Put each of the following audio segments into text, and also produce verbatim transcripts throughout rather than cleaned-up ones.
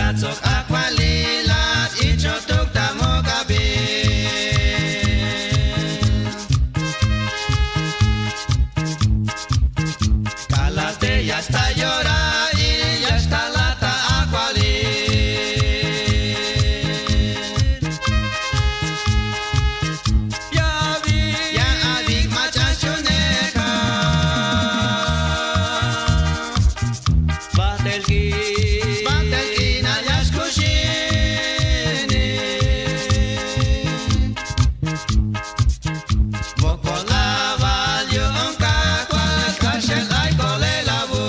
Atsok ajwalilat ich'otuk ta muk'abil. K'alal te ya xtal yorail, ya xtalat ta ajwalil. Ya awik, ya awik mach'a xch'unej ja'. Bajt'el k'in, bajt'el k'inal ya xkuxinel. Wokol awal yu'un Kajwaltike, k'axel ay kolel awuk.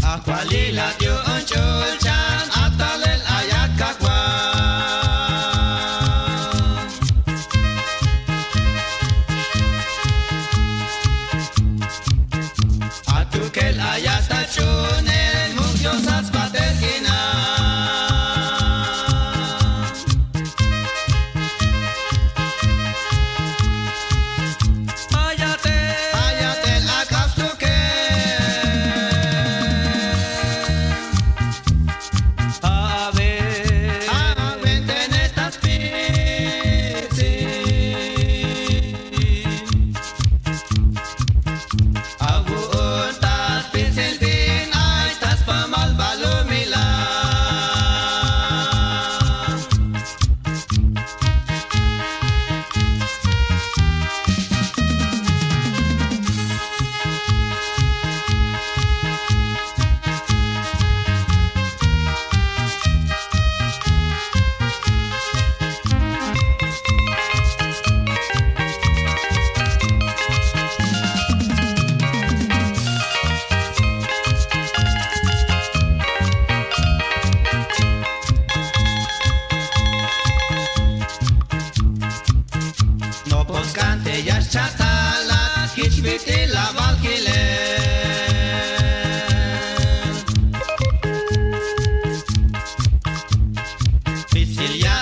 Ajwalilat yu'un ch'ulchan, a talel ayat Kajwal. Atukel ayat ta ch'uunel, muk' Diosat sbajt'el k'inal. Ayat el, ayat el ak'a stukel. Aben, aben tene ta spisil. Awu'un ta spisil bin ay ta spamal balumilal. Nopol k'an te ya xcha'talat, jich bit'il awal jilel. Spisil ya